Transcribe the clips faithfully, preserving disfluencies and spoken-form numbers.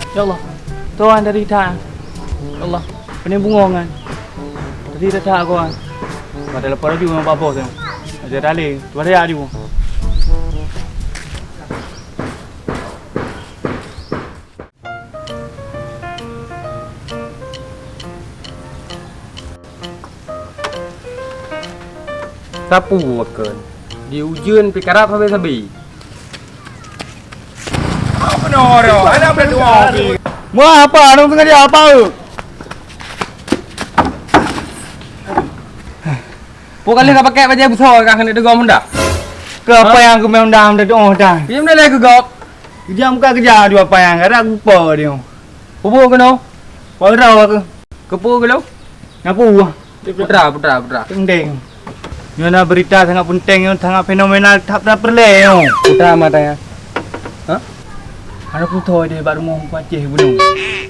Ya Allah, tuan dari ita. Ya Allah, pening bungong kan. Tadi dah tak aku kan. Pada lepas laju dengan Pak Bos tu. Aja dalih, tu ada aju. Sapeue kon? Di ujeuen pih karab sabe-sabe. Wah, apa? Anong sengaja apa? Pokok leh ka pakai bajai buso ka kena degom honda. Ke apa yang aku main honda, honda tu, oh, dah. Iya, honda leh ke gop. Kejam buka kejam dua payang, kada lupa dia. Pupu keno? Parau aku. Kepu keno? Ngapu? Putra, putra, putra. Teng-teng. Nyoe na berita sangat penting, nyoe sangat fenomenal, tak pernah perle nyoe. Putra mata ya. Hah? Ada pun thoi deh bak rumoh Kuaceh gunong.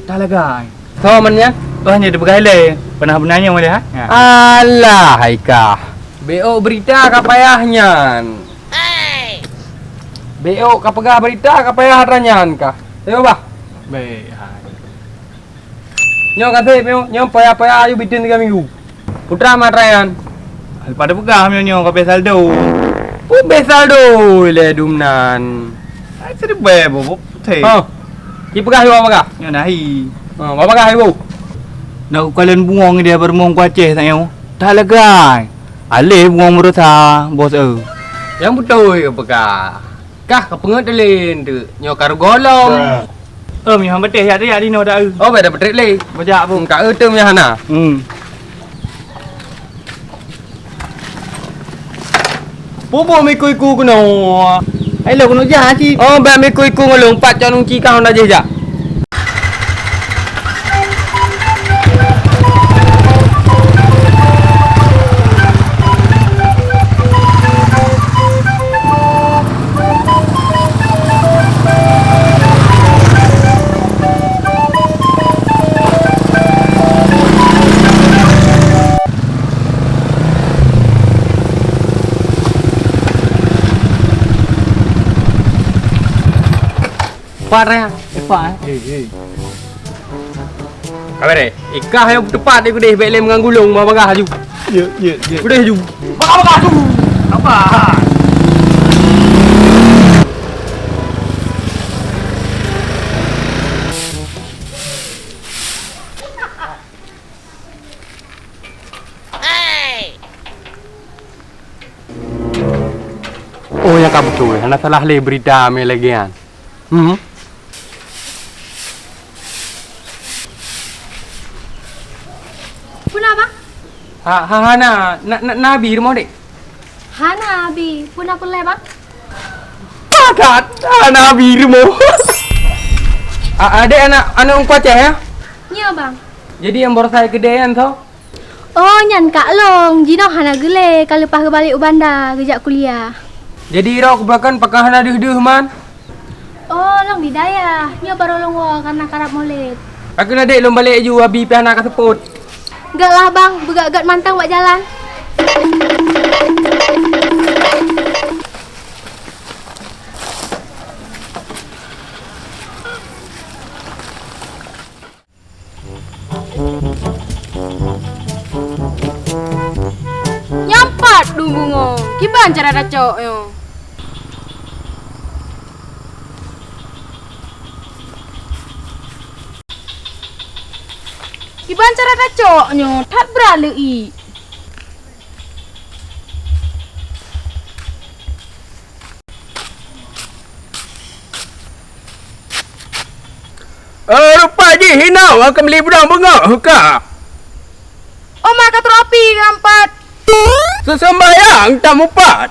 Tak lagai. Thoi man nyan? Oh, hanya dipegai le. Pernah benanya melihat. Ya. Alah, hai kah. Beok berita ka payah nyan. Beok ka peugah berita ka payah atra nyan kah. Ayo bah. Baik, hai. Nyoe kaseb nyoe, nyoe payah-payah ayu bitin tiga minggu. Putra matrayan. Pada peugah nyoe nyoe ka saldo. Ubé saldo le dumnan. Ai sedebe bobo. Ha. Ki peugah yo peugah. Nyoe nahi. Ha, peugah ibu. Nak kalian bungong dia bermong kuaceh tak nyoe. Tak legai. Aleh bungong meureusa, bos eu. Yang beutôi ka peugah. Kah ka peungeut lé nteuk nyoe ka rugolom. Em, nyoe han beuteh jak, jak dinoe dak eu. Oh, beda beuteh lé. Bajak bu. Ka eu teum nyoe hana. Hmm. Pupu miku-iku keunoe. Hai lo keunoe jah cit. Oh, bak miku-iku ngon lôn pat cok nunci ka hana jih jak. Pat raya, eh, pat, eh. Hei, hei. Kabar, eh? Ikah yang tepat dia gudeh, bek lem ngan gulung, mau bagah aju. Ya, ya, ya. Gudeh aju. Bagah, bagah aju. Apa? Oh, nyang ka beutôi, hana salah lé beurita mé lagée nyan. Hmm. Peue na, Bang? Ha, ha, hana, na, na, na abi rumoh, Dek? Hana abi, peue na peue lé, Bang? Pakat, hana abi rumoh. A, adek anak, anak Ungku Aceh, ya? Nyo, Bang. Jadi nyang baroesa keudeh nyan soe? Oh, nyan Kak Long. Jinoe hana geulée, ka leupah geubalek u banda, geujak kuliah. Jadi, droe keubakon pakon hana deuh-deuh man? Oh, lôn di dayah. Nyoe barô lôn woe kareuna karab Maulid. Pakon adek lôn balek aju, abi pih hana ka seupôt. Gét lah, Bang. Beugét-gét mantong bak jalan. Nyan pat dum bungong. Kiban cara tacok nyoe? Kiban cara tacok nyoe? That brat leuiek. Oh, rupa jih hinoe akan meuli budong beungoh ka. Oma ka trok api ngon pat. Seuseumbahyang tamupat.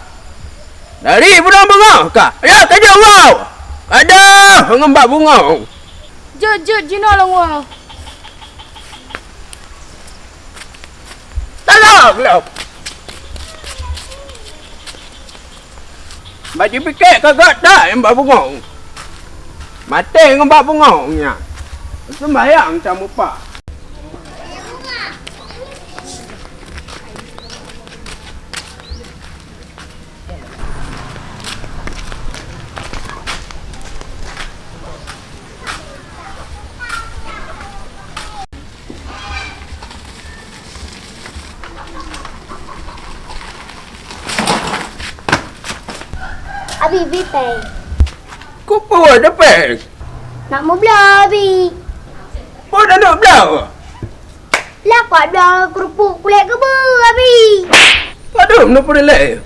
Dari budong beungoh ka. Ya, ka jeuet woe. Adoh, ngon bak bungong. Jeuet, jeuet, jinoe lôn woe. Tolong lom. Bak jipike ka gata nyang bak bungong. Maté ngon bak bungong nyan. Seumbahyang tamupat. Abi, bi pèng. Keupeue teupeue? Nak meubloe, Abi. Peue taneuk bloe? Lah kuat bloe keurupuk kulét keubeu, Abi. Padum neupeureulèe?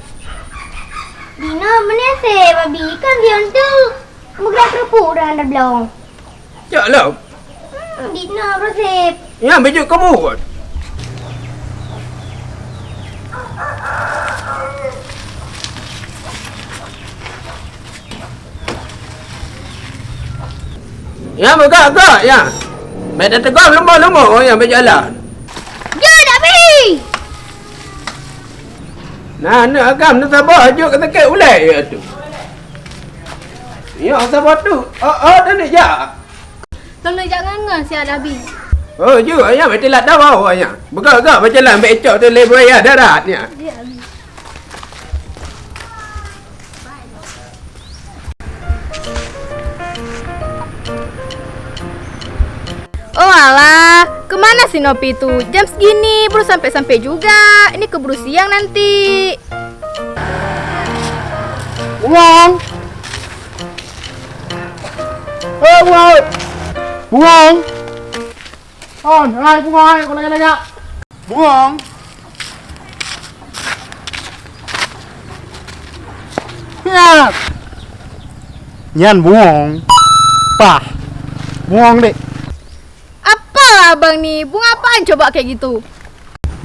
Dinoe meunaseb, Abi. Kan siôn teuk meugah keurupuk dan tabloe. Cok lom. Hmm, dinoe meunaseb. Nyan bijéh keumut. Nyan beugak-gak nyan. Bèk tateugom leumo-leumo nyang beujalan. Jeuet, Abi! Nah, aneuk agam neusaboh jeuet keu sakét ulèe, ya tu. Nyoe saboh tu, oh, oh, dan jak. Lôn neujak ngon-ngon siat Abi. Oh, ju, ayah meuti lat dawa, ayah. Beugah-gah bajalan bèk cok tu lé buaya darat nyan. Ya, Abi. Oh alah, kemana si Nopi tu? Jam segini belum sampai-sampai juga. Ini keburu siang nanti. Bungong! Hei, Bungong! Bungong! On, hai, Bungong, hai, kau lagak-lagak. Bungong! Ya! Nyan bungong. Pah. Bungong, dek. Apalah abang ni? Bunga apaan coba kayak gitu?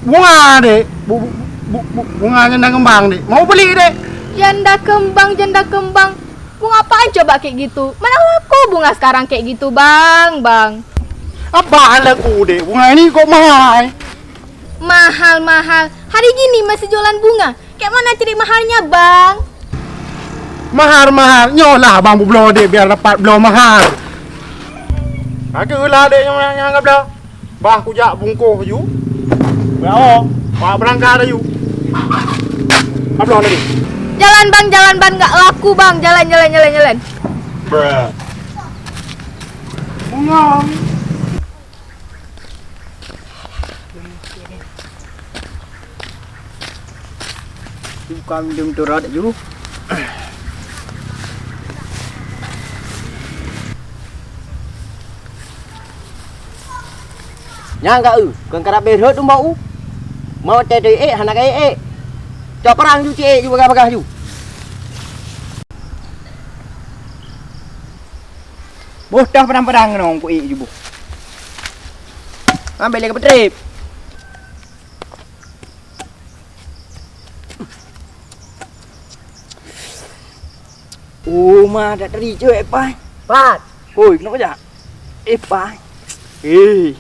Bunga, dek. Bu-, bu-, bu-, bu-, bunga janda kembang, dek. Mau beli, dek? Janda kembang, janda kembang. Bunga apaan coba kayak gitu? Mana laku bunga sekarang kayak gitu, Bang? Bang. Apaan laku, dek? Bunga ini kok mahal? Mahal, mahal. Hari gini masih jualan bunga. Kayak mana cari mahalnya, Bang? Mahar, mahar. Nyoe lah abang beubloe dek biar dapat bloe mahar. Ka keuh lah dek nyang, nyang ka bloe. Bah kujak bungkôh ju. Bah, bah beurangkat aju. Ka bloe tadi. Jalan, Bang, jalan, Bang. Nggak laku, Bang. Jalan, jalan, jalan, jalan. Bungong. Buka minum turot ju. Nyang ka eu, kon karab beh rhot umbak u. Mau teu ék hana ka ék. Cok parang ju ci ék ju bagah-bagah ju. Boh tah padang-padang ngon ku ék ju boh. Ambil lagi petrip. Oh, ma, dak tadi cewek pai. Pat. Hoi, kenapa jak? Eh, pai. Eh.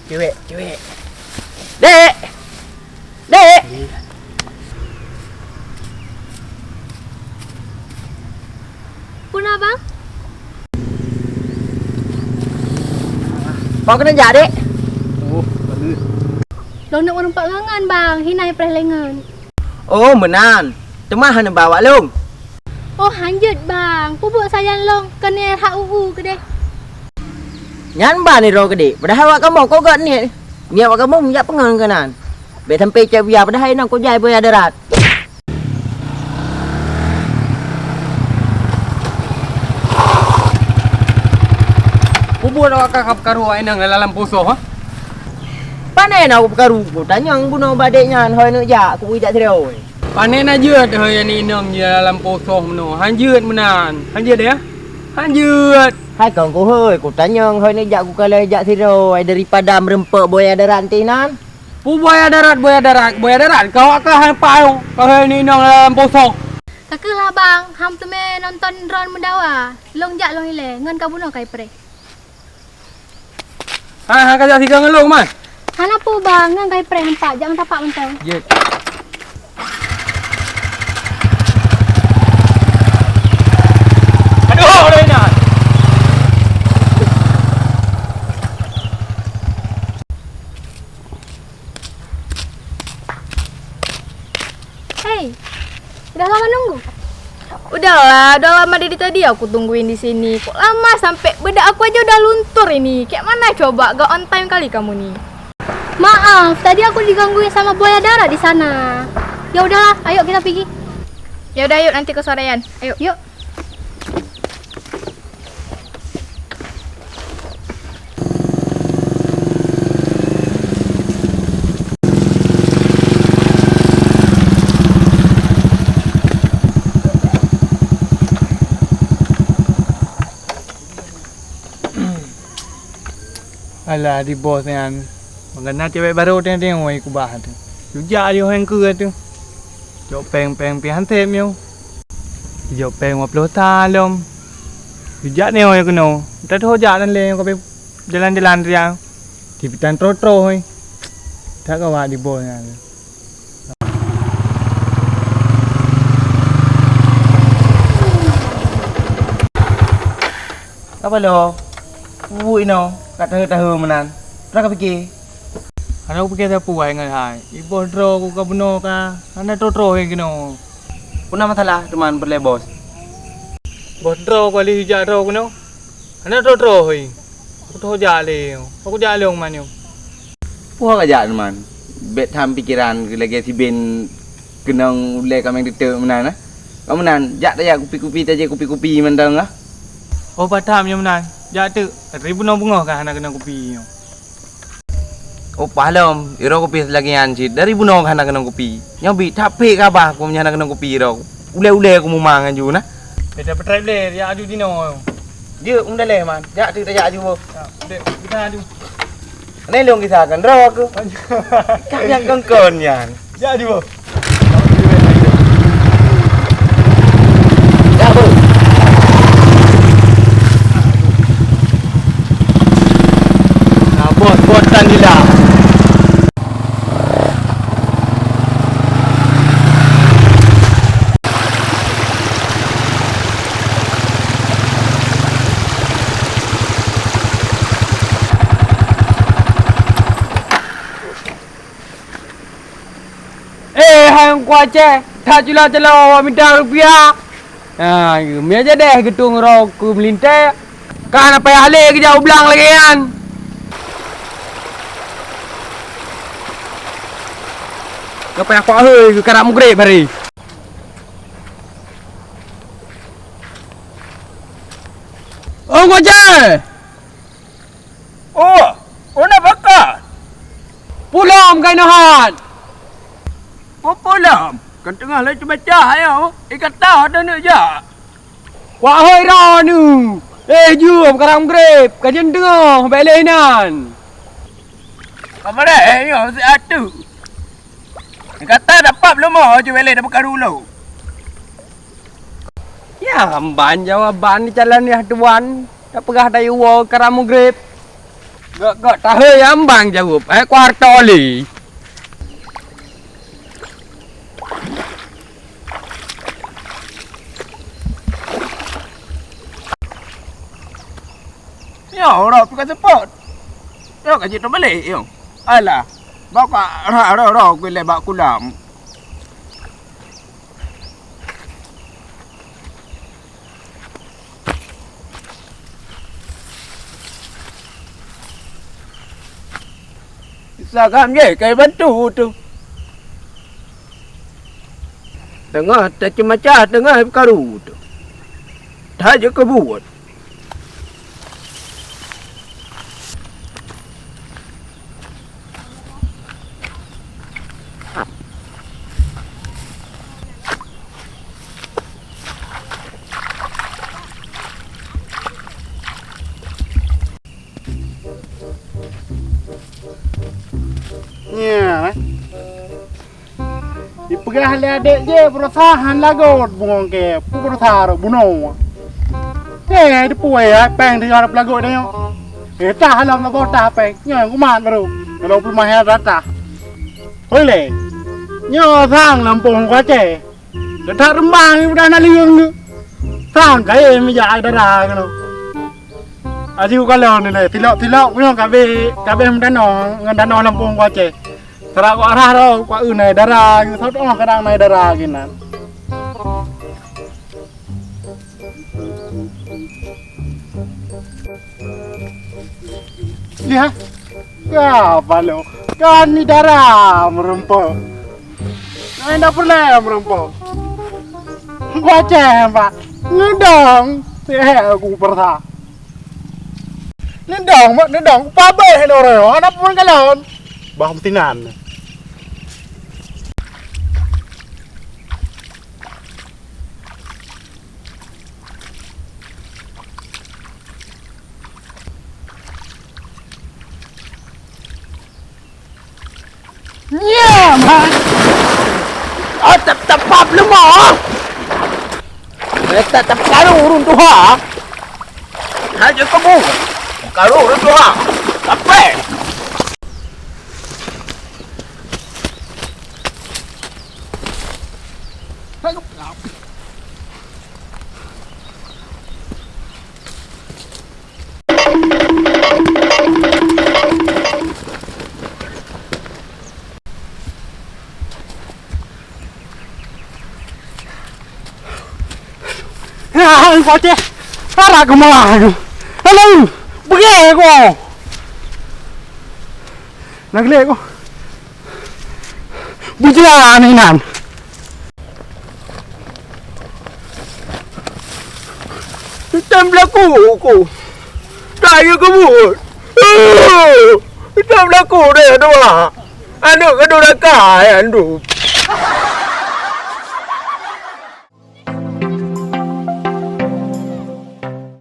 Cewek, cewek. Dek. Dek. Puna, Bang? Kau kena jak, Dek? Oh, bagus. Lôn neuk meureumpok ngon, Bang. Hina preh lengan. Oh, meunan. Teuma hana ba awak lôn. Oh, hanjeuet, Bang. Peubuet sajan lôn keuneuk hak u-u keudeh. Nyan ba nirok keudeh. Padahai awak kamoe kok gak niet. Niet awak kamoe meujak peungon keunan. Bèk sampai cek buya padahai nang kujai buya darat. Peubuet awak ka peukaru inong lam posoh, ha? Pane na peukaru, kutanyong bunoe badek nyan hôi neuk jak, kujak sidroe. Pane na jeuet hôi aneuk inong jih lam posoh meunoe. Han jeuet meunan. Han jeuet ya? Han jeuet. Hai kong kuhôi, kutanyong hôi neuk jak kukalon jak sidroe daripada meureumpok boya darat tih nan. Pu boya darat, boya darat, boya darat, kawak kah hai payong, kah hai ninong lam posoh. Ka keuh lah bang, ham teumé nonton droen meudawa. Lôn jak lôn ilée, ngon ka bunoe kai preh. Ha, ha, ka jak sigoe ngon lôn, man. Hana peue bang, ngon kai preh hampa, jak ngon tapak mantong. Jeuet. Aduh, udah ingat. Hei, udah lama nunggu? Udahlah, udah lama dari tadi aku tungguin di sini. Kok lama sampai bedak aku aja udah luntur ini. Kayak mana coba? Gak on time kali kamu nih. Maaf, tadi aku digangguin sama buaya darat di sana. Ya udahlah, ayo kita pergi. Ya udah, yuk, nanti ke sorean. Ayo. Yuk. Alah, di bos nyan. Meukeuna cewek barô teuh-teuh kubah tu. Jujak di heng keue tu. Jok péng-péng pih han sép nyoe. Jok péng lima ploh sa lom. Jujak nyoe keunoe. Entah tu jak dan lé, jalan-jalan riang. Di bitan tro-tro, hei. Tak kawa di bos nyan. Apa lo? Wui no, kat tahe-tahe meunan. Pernah ka pikir? Hana kupikir sapeue, hai ngon hai. Iboh droe ku ka bunoe ka, hana troh-troh lé keunoe. Peue na masalah teuma peureulée bos? Boh droe ku lheueh jak droe keunoe. Hana troh-troh lé. Aku troh jak lé. Aku jak lé nyoe. Peue ka jak teuma? Bék tham pikeran lagée siben keunong ulée kaméng teuteuk meunan, ah. Ka meunan, jak tajak kupi-kupi, tajak kupi-kupi mantong, ah. Oh, patam nyoe meunan. Jak teuk, dari bunoe beungoh ka hana keunong kupi nyoe. Oh, pah lom, uroe kupi lagée nyan cit, dari bunoe ka hana keunong kupi. Nyoe bi, that pih ka bah ku meunyo hana keunong kupi uroe. Ulée-ulée ku mumang aju na. Beda peutrai lé, jak aju dinoe. Jeuet, um daleh man. Jak teuk tajak aju boh. Ya, dek, kita aju. Nai lôn kisah kan droe aku. Kan nyang kongkon nyan. Jak aju boh. Jak boh. Nah, bos, bos tan gila. Eh, hai Teungku Aceh, that cula-cula awak mita rupiah. Ha, mie jadeh geutung roh keu meulintée. Ka na payah lé geujak u blang lagée nyan. Ka payah kuak hôi keu karab mugreb hari. Oh, Teungku Aceh! Oh, oh na baka. Pulom kai nohat. Pupulom, kan teungoh laju baca ayong, ikata ada neuk jak. Wahai ranu, eh jeuem karang grep, ka jeuem teungoh bèk lé inan. Kamareh nyoe si atu. Ikata dapat belum mau ju bèk lé dapat karu lo. Ya, amban jawaban di calon yah tuan. Tapeugah dayuwoe karam mugreb. Gok-gok tahe nyang bang jaweueb, eh, kuarto lé. Nyoe, uroe pih ka seupôt. Nyoe ka jiteubalek, nyoe. Alah, bak ka rhah roh-roh gulèe bak kulam. Sagam jih kai bantu tu. Teungoh teuceumacah teungoh karu tu. That jeuet keu buet. Nyan, eh. Ipeugah lé adék jih, beurasa han lagot bungong kée, peue beurasa rot bunoe. Eh, dipuwoe ya, péng teuga rot lagot nyoe. Eh, tah lom leuboh tah péng, nyoe kumat baru. Kalau peumahe rata. Hoi lé. Nyoe sang lampôh muka cé. Teutab reumbang udah na lieng tu. Sang kayém ija ai dara keunoe. Aji ukalon ilée, tilok-tilok punyong kabeh, kabeh meudanoe ngon danoe lampôh muka cé. Teurak kok arah roh, kok eu nai dara, sot oh kadang nai dara ginan. Lihat, ya balo, kan ni dara meureumpok. Nai dah peureulée meureumpok. Kuaceh, Pak. Neudong. Teuhek aku peurasa. Neudong, Mak, neudong. Pabeh neureuh. Hana pun kalon. Bah meusinan. Nyan, ha. Oh, tep-, tepap leumah. Eh, tep-, tep-, karu ureueng tuha. Hana jeuet keubu. Karu ureueng tuha. Sampai. Ah, kuateh. Arah keumalah tu. Alah, beuge ko. Nak lé ko. Bujang inan. Itam belaku ku. Kayu kebun. Itam belaku deh dua. Aneuk keu duraka, ya, andu.